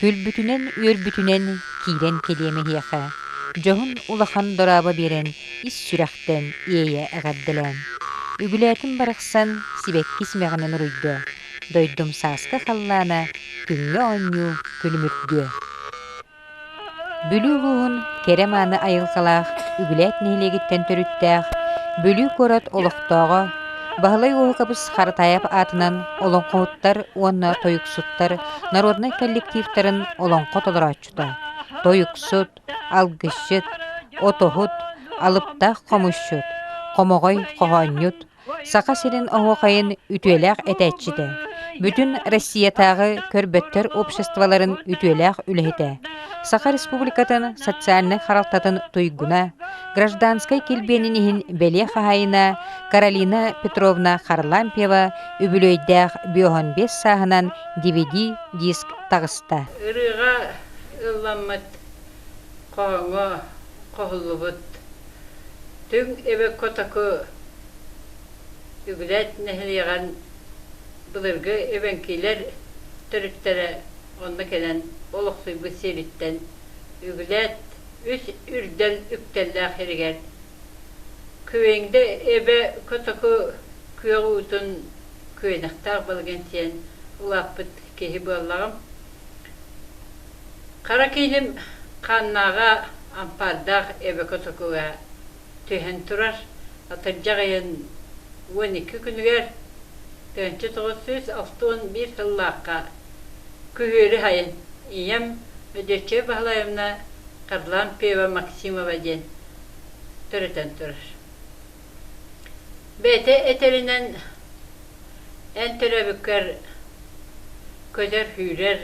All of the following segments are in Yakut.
Күлбүтүнэн-үөрбүтүнэн киирэн кэлиэм эһиэхэ, дьоһун улахан дорообо биэрэн ис сүрэхтэн иэйэ эҕэрдэлээн. Үгүлээтим барахсан сибэкки симэҕинэн уруйдуо, дойдум сааскы халлаана күҥҥэ оонньуу күлүмүрдүө. Бүлүү улууһун кэрэ-мааны айылҕалаах Үгүлээт нэһилиэгиттэн төрүттээх Бүлүү куорат олохтооҕо Баһылай Уоһукабыс Харатаайап аатынан олоҥхоһуттар уонна тойуксуттар народнай коллективтарын олоҥхо толорооччута, тойуксут, алгысчыт, отоһут, алыптаах хомусчут, хомоҕой хоһоонньут, Саха сирин оһуохайын үтүөлээх этээччитэ, бүтүн Россиятааҕы көрбөттөр обществоларын үтүөлээх үлэһитэ, Саха Республикатын социальнай харалтатын туйгуна, гражданскай килбиэнин иһин бэлиэ хаһаайына Каролина Петровна Харлампьева үбүлүөйдээх 55 сааһынан DVD-диск таҕыста. Ырыаҕа ылламмыт хоһооҥҥо хоһуллубут Түҥ эбэ котоку Үгүлээт нэһилиэгин былыргы эбэҥкилэр төрүттэрэ онно кэлэн олохсуйбут сириттэн Үгүлээт үс үрдэл үктэллээх сиригэр Күөҥдэ эбэ котоку күөх уутун күөнэхтээх балыгын сиэн улааппыт киһи буоллаҕым. Хара кииним хааннааҕа ампаардаах эбэ котокуга түһэн турар. Атырдьах ыйын 12 күнүгэр 1961 сыллаахха күһүөрү сайын ийэм Өдүөччүйэ Баһылаевна Харлампьева Максимова диэн төрөтөн турар. Бэйэтэ этэринэн, эн төрөөбүккэр көтөр-сүүрэр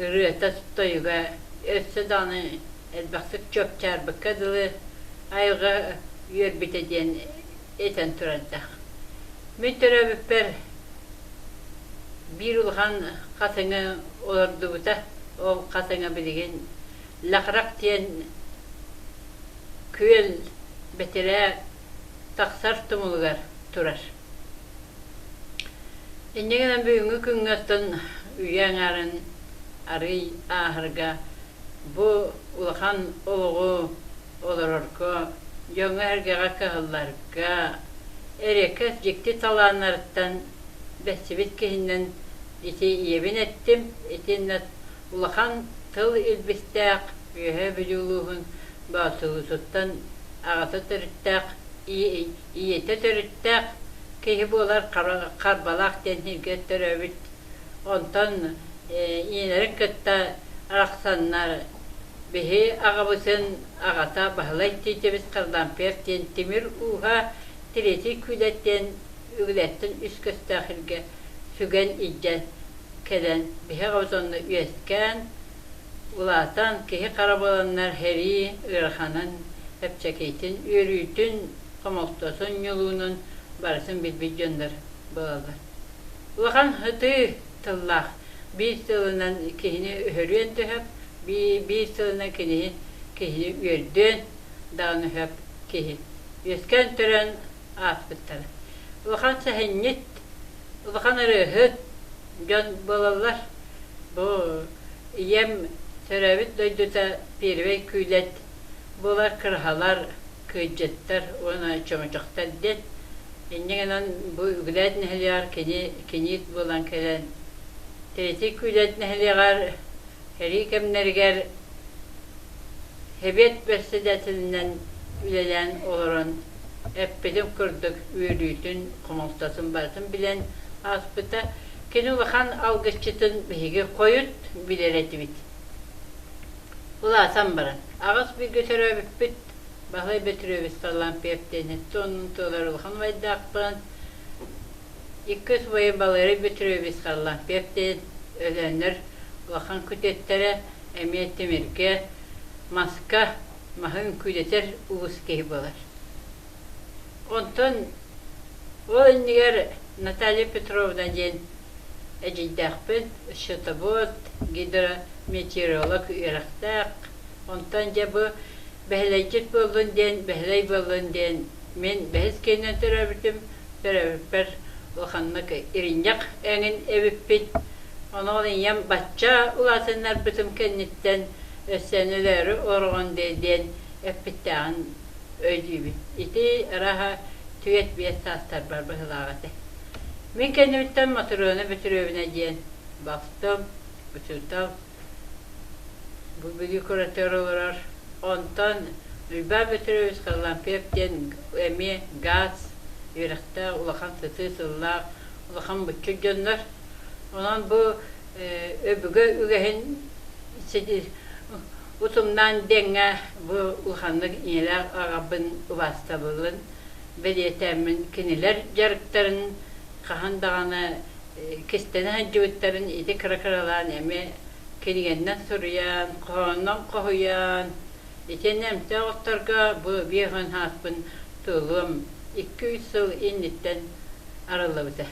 ырыата-тойуга өссө даҕаны элбэхтик чуопчаарбыкка дылы айылҕа үөрбүтэ диэн этэн турардаах. Мин төрөөбүппэр биир улахан хатыҥы олордубута, ол хатыҥа билигин Лахрак диэн күөл бэтэрээ тахсар тумулугар турар. Инньэ гынан бүгүҥҥү күҥҥэ оттон үйэ аҥаарын арыый ааһарга бу улахан олоҕу олорорго, дьоҥҥо-сэргэҕэ кыһалларга, эриэккэс дьикти талааннарыттан бэссибит киһинэн ити ийэбин эттим, итиннэ улахан тыл илбистээх Үөһээ Бүлүү улууһун Боотулуутуттан аҕата төрүттээх, ийэтэ төрүттээх киһи буолар Харбалаах диэн сиргэ төрөөбүт. Онтон ийэлэрин кытта арахсаннар биһи аҕабытын аҕата Баһылай Тиитэбис Харлампьев диэн тимир ууһа Третий Күүлэт диэн Үгүлээттэн үс көстөөх сиргэ сүгэн илдьэ кэлэн биһи аҕабыт онно үөскээн Улаатан, киһи-хара буоланнар сэрии ыараханын, чэпчэкитин, үөрүүтүн, хомолтотун, ньулуунун барытын билбит дьоннор буолаллар. Улахан сытыы тыллаах, биир тылынан киһини өһөрүөн да сөп, биир тылынан кинини киһини үөрдүөн даҕаны сөп киһи. Үөскээн-төрөөн ааспыттара. Улахан сэһэнньит, улахан ырыаһыт дьон буолаллар. Бу ийэм төрөөбүт дойдута Первэй Күүлэт буолар кыраһалар, кыдьыттар уонна чөҥөчөхтөр диэн. Инньэ гынан бу Үгүлээт нэһилиэгэр кини киниит буолан кэлэн Третий Күүлэт нэһилиэгэр сэрии кэмнэригэр Сэбиэт бэрэссэдээтэлинэн үлэлээн олорон эппитим курдук үөрүүтүн, хомолтотун барытын билэн ааспыта. Кини улахан алгысчытын биһиги хойут билэр этибит. Улаатан баран, аҕыс бииргэ төрөөбүппүт Баһылай Бөтүрүөбүс Харлампьев диэн оннун туолар улахан убайдаахпын. Иккис убайым Балыарый Бөтүрүөбүс Харлампьев диэн Өлөөннөр улахан күтүөттэрэ эмиэ тимиргэ, маска маһы үҥкүүлэтэр уус киһи буолар. Онтон ол иннигэр Наталья Петровна диэн эдьиийдээхпин, счетовод, гидрометеоролог үөрэхтээх. Онтон дьэ бу бэһилэйдьит буоллун диэн, бэһилэй буоллун диэн мин бэһис киһинэн төрөөбүтүм. Төрөөбүппэр улаханнык иринньэх эҥин эбиппин. Онон ийэм бачча улаатыннарбытым кэнниттэн өссөнүлөөрү олороҕун диэн эппиттээҕин өйдүүбүн. Ити арааһа түөрт-биэс саастарбар быһыылаах этэ. Мин кэннибиттэн Мотуруона Бөтүрүөбүнэ диэн балтым, учуутал, бу Бүлүү куоратыгар олорор. Онтон Уйбаан Бөтүрүөбүс Харлампьев диэн эмиэ газ үөрэхтээх, улахан сытыы сыллаах, улахан буччук дьоннор. Онон бу өбүгэ үгэһин утумнаан диэҥҥэ бу улаханнык ийэлээх аҕабын убаастабылын бэлиэтээммин кинилэр дьарыктарын хаһан даҕаны кистэнэ сылдьыбыттарын ити кыра-кыралаан эмиэ кинигэннэн суруйан, хоһоонунан хоһуйан итиэннэ эмтээх отторго бу 50 сааспын туолуом 2-3 сыл инниттэн арыллыбыта.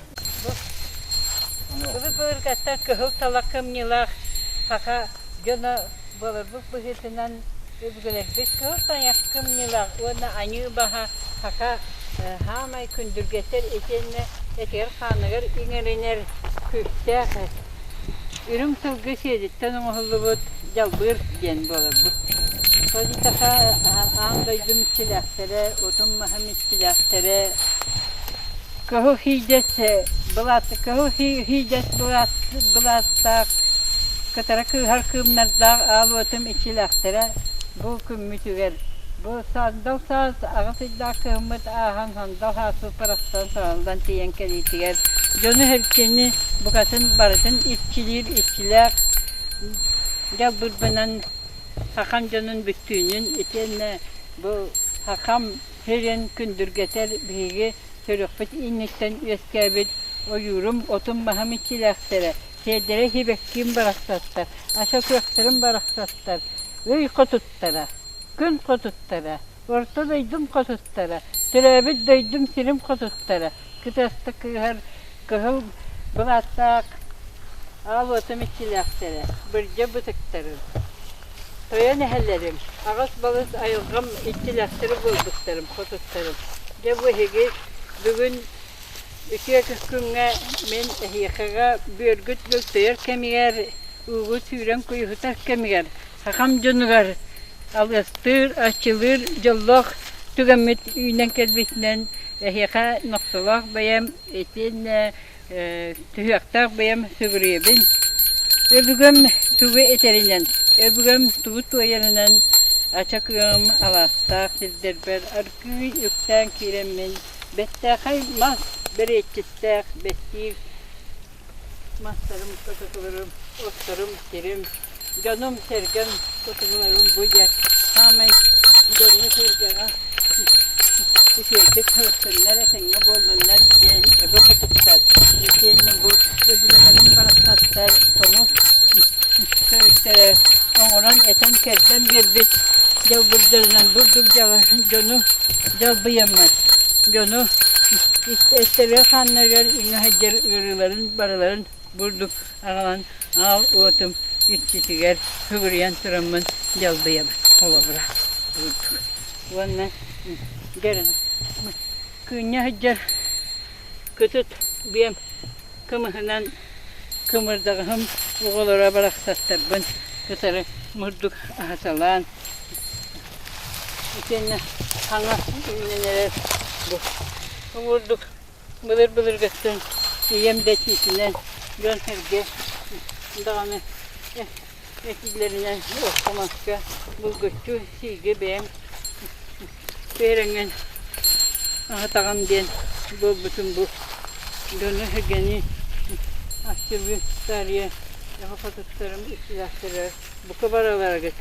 Былыр-былыргаттан кыһыл талах кымньыылаах саха дьоно буоларбыт быһыытынан өбүгэлэрбит кыһыл тайах кымньыылаах уонна аньыы баһа саха саамай күндүргэтэр итиэннэ этигэр-хааныгар иҥэринэр күүстээх үрүҥ сылгы сиэлиттэн оҥоһуллубут дьалбыыр диэн буоларбыт. Ол диэтэххэ аан дойду иччилээхтэрэ, утум-маһым иччилээхтэрэ Кыһыл сиидэс былаат кыһыл сиидэс былаастаах кытара кыыһар кыымнардаах аал уотум иччилээхтэрэ бу күммүтүгэр бу сандал саас аҕыс ыйдаах кыһыммыт ааһан сандал сааспыт барахсан саҕаллан тиийэн кэлиитигэр дьону-сэргэни букатын барытын иччилиир иччилээх дьалбырбынан сахам дьонун бүттүүнүн итиэннэ бу сахам сирин күндүргэтэр биһиги төрүөхпүт инниттэн үөскээбит ойуурум, отум-маһым иччилээхтэрэ, сиэрдэрэ сибэккиим барахсаттар, аса күөхтэрим барахсаттар, ый хотуттара, күн хотуттара, орто дойдум хотуттара, төрөөбүт дойдум сирим хотуттара, кытыаста кыыһар кыһыл былааттаах аал уотум иччилээхтэрэ, бырдьа бытыктарым, тойон эһэлэрим, аҕыс-балыс айылҕам иччилээхтэрэ буолбуттарым, хотуттарым. Дьэ бу эһиги бүгүн үтүө күҥҥэ мин эһиэхэҕэ бүөргүт бөлтөйөр кэмигэр, уугут сүүрэн куйуһутар кэмигэр, сахам дьонугар алгыстыыр, арчылыыр дьоллоох түгэммит үүнэн кэлбитинэн эһиэхэ нохсолоох бэйэм итиэннэ түһүөхтээх бэйэм сүгүрүйэбин. Өбүгэм тугу этэринэн, өбүгэм тугу туойарынан ача кыаҕым алаастаах сирдэрбэр аргыый үктээн киирэммин бэттээхэй мас бэриэтчиттээх бэттиир мастарым, котокуларым, отторум, сирим, дьонум-сэргэм котокуларым бу дьэ саамай дьоҥҥо-сэргэҕэ үчүгэйдик сырыттыннар, этэҥҥэ буоллуннар диэн өбө хотуттар. Итиэннэ бу өбүгэлэрим барахсаттар тоҥус төрүттэрэ оҥорон этэн кэрдэн биэрбит дьалбырдарынан бурдук дьону дьалбыйаммат дьону Эттэригэр-хааннарыгар иҥэ сылдьар ыарыыларын барыларын бурдук аҕалан аал уотум иччитигэр сүгүрүйэн тураммын дьалбыйабын холобура бурдук уонна кыынньа сылдьар кытыт биэм кымыһынан кымырдаҕаһым оҕолоро барахсаттарбын кытары мурдук аһаталаан Итиэннэ хаҥас үүнэн эрэр бу курдук былыр-былыргыттан ийэм да этиитинэн дьон-сэргэ даҕаны этиилэринэн окко-маска булгуччу сииги бэйэм түһэрэҥҥин аһатаҕын диэн буолбутум бу дьону-сэргэни астыыбын таарыйа эһэ хотуттарым иччилээхтэрэ бука бараларыгыт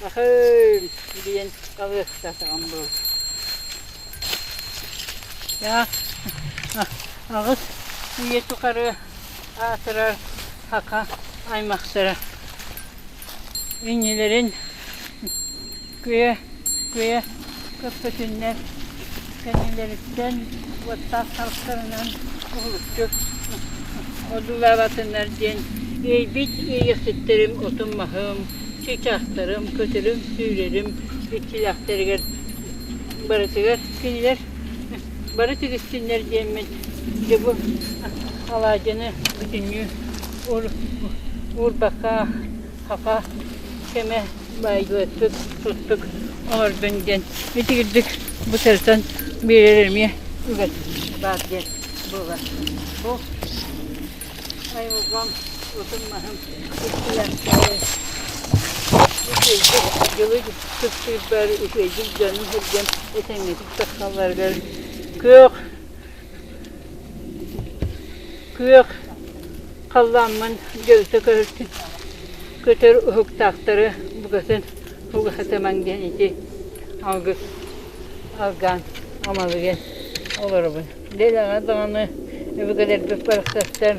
Ахын диэн алыастатаҕым буол. Аҕыс үйэ тухары аатырар саха аймахтара иннилэрин күө күө көппөтүннэр кэннилэриттэн уоттаах харахтарынан уһулуччу одуулаабатыннар диэн иэйбит иэйиэхситтэрим отум-маһым чыычаахтарым, көтөрүм, сүүрэрим иччилээхтэригэр барытыгар кинилэр бары тигистиннэр диэммин дьэ бу алаадьыны бүтүннүү Уурбакка хаха кэмэ баайгыаттык туттук оҥордун диэн итигирдик бутартан биэрэр эмиэ үгэс баар диэн буолар. Бу айылҕам утум-маһым иччилээхтэри үчүгэйдик дьылы кыстыырбар үчүгэйдик дьону-сэргэм этэҥҥэтик тахсалларыгар күөх Күөх халлааммын дьөлүтэ көһүттүн көтөр уһуктаахтары букатын угаһатымаҥ диэн ити алгыс алгаан амалыйан олоробун. Дэлэҕэ даҕаны өбүгэлэрбит барахсаттар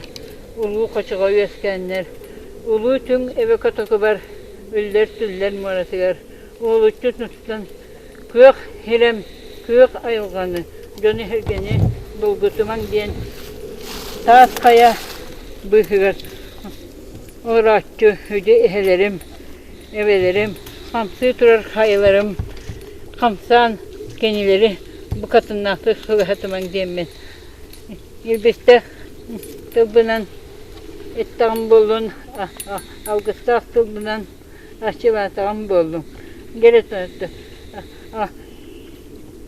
улуу хочоҕо үөскээннэр улуу түҥ эбэ котокубар үллэр-түллэр муоратыгар уолуччу туттан Күөх һирэм, күөх айылҕаны, дьону-сэргэни булгутумаҥ диэн таас хайа быыһыгар олорооччу үдү эһэлэрим, эбэлэрим, хамсыы турар хайаларым хамсаан кинилэри букатыннаахтык сылыһатымаҥ диэммин илбистээх тылбынан эттэҕим буоллун, алгыстаах тылбынан Арчылаатаҕым буоллум.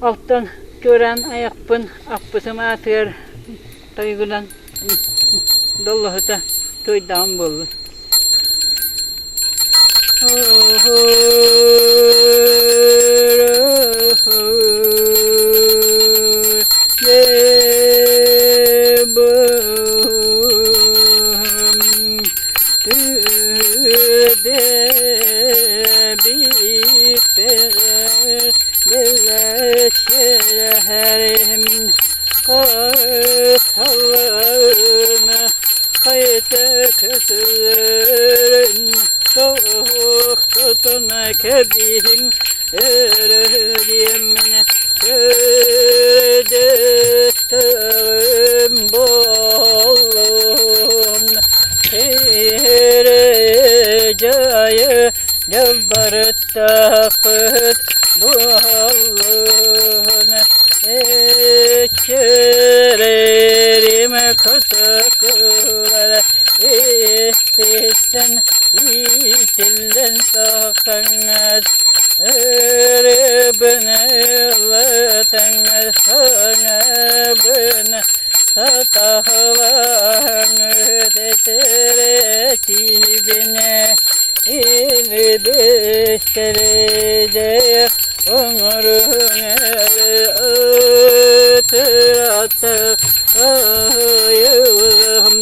Алтан чуораан айахпын аппытым аатыгар тойугунан доллоһута туойдаҕым буоллун. Кэбиһиҥ өрүһүйэммин көрдөттөҕүм буоллун Сири-дьайы дьалбарыттахпыт буоллун Иччирэрим кутукулар испиттэн иитиллэн тахсаҥҥыт Ырыбын ылытаҥҥыт саҥабын Сатаһылаҥыт этэрэтиибинэ илбистэриде оҥоруҥ ытырата айылым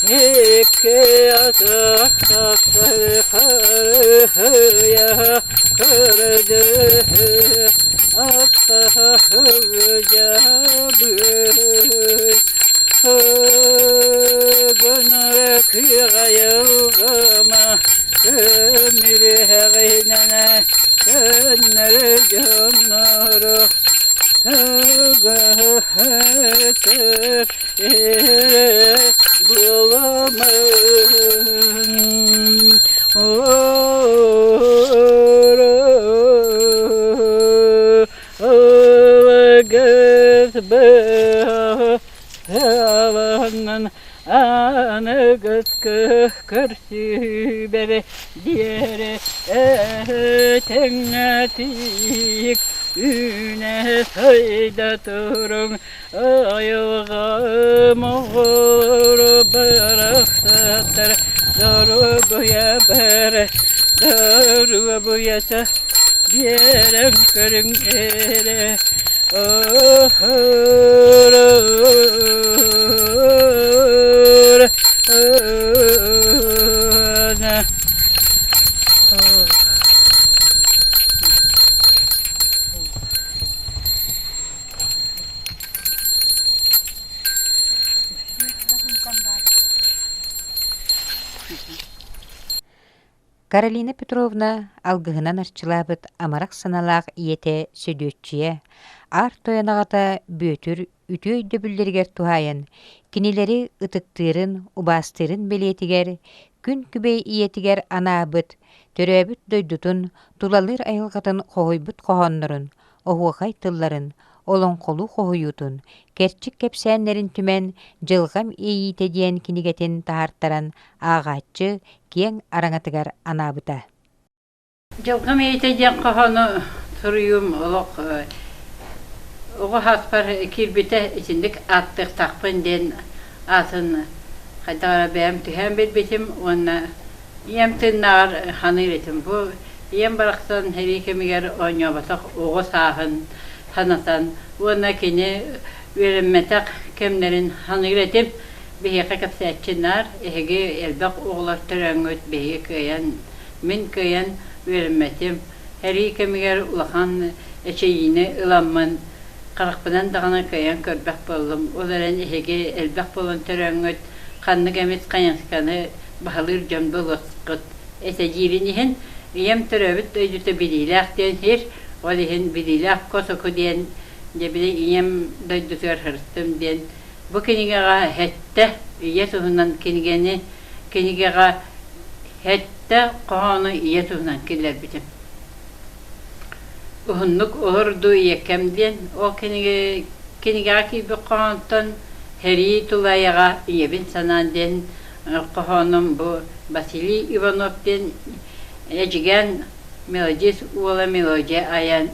икки атахтар харыһыйа көрдөһө Аныгыскы көрсүбэр диэри этэҥҥэтик үүнэ сайда туруҥ айылҕам оҕолоро барахсаттар доруобуйабар доруобуйата биэрэн көрүҥ эрэ Каролина Петровна алгыһынан арчылаабыт амарах санаалаах ийэтэ Сөдүөччүйэ, Аар Тойон аҕата Бүөтүр үтүө өйдөбүллэригэр туһаайан, кинилэри ытыктыырын, убаастыырын бэлиэтигэр, күн күбэй ийэтигэр анаабыт, төрөөбүт дойдутун, тулалыыр айылҕатын хоһуйбут хоһооннорун, оһуохай тылларын, олоҥхолуу хоһуйуутун, кэрчик кэпсээннэрин түмэн «Дьылҕам иэйиитэ» диэн кинигэтин таһаартаран ааҕааччы киэҥ араҥатыгар анаабыта. Дьылҕам иэйиитэ диэн хоһоону суруйуум олох оҕо сааспар киирбитэ итинник ааттыахтаахпын диэн аатын хайдах эрэ бэйэм түһээн билбитим уонна ийэм тыыннааҕар саныыр этим. Бу ийэм барахсан сэрии кэмигэр оонньооботох оҕо сааһын санатан уонна кини үөрэммэтэх кэмнэрин саныыр этим. Биһиэхэ кэпсээччи наар эһиги элбэх оҕолор төрөөҥҥүт биһиги кыайан Мин кыайан үөрэммэтим. Сэрии кэмигэр улахан эчэйиини ыламмын, харахпынан даҕаны кыайан көрбөх буоллум. Ол эрэн эһиги элбэх буолан төрөөҥҥүт, ханнык эмит хайысханы баһылыыр дьон буолуоххут этэ диирин иһин, ийэм төрөөбүт дойдута Билиилээх диэн сир, ол иһин Билиилээх Косоку диэн дьэ били ийэм дойдутугар сырыттым диэн бу кинигэҕэ сэттэ ийэ туһунан кинигэни кинигэҕэ Сэттэ хоһоону ийэ туһунан киллэрбитим. Уһуннук олордуу ийэкэм диэн ол кинигэ кинигэҕэ киирбит хоһоонтон Сэрии тулаайаҕа ийэбин санаан диэн хоһоонум бу Василий Иванов диэн Эдьигээн мелодист уола мелодия айан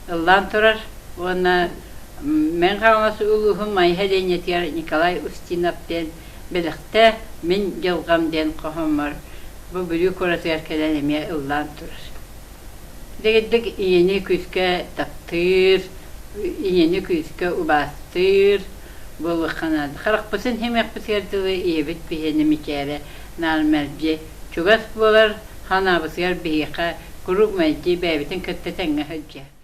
ыллаан турар уонна Мэҥэ Хаҥалас улууһун Майа сэлиэнньэтигэр Николай Устинов диэн Бэлэхтээ мин дьылҕам диэн хоһооммор бу Бүлүү куоратыгар кэлэн эмиэ ыллаан турар. Дэгиддик ийэни күүскэ таптыыр, ийэни күүскэ убаастыыр буолуохха наада. Харахпытын симиэхпитигэр дылы ийэбит биһиэнэ мичээрэ наар мэлдьи чугас буолар, санаабытыгар биһиэхэ куруук мэлдьи бэйэбитин кытта тэҥҥэ сылдьар.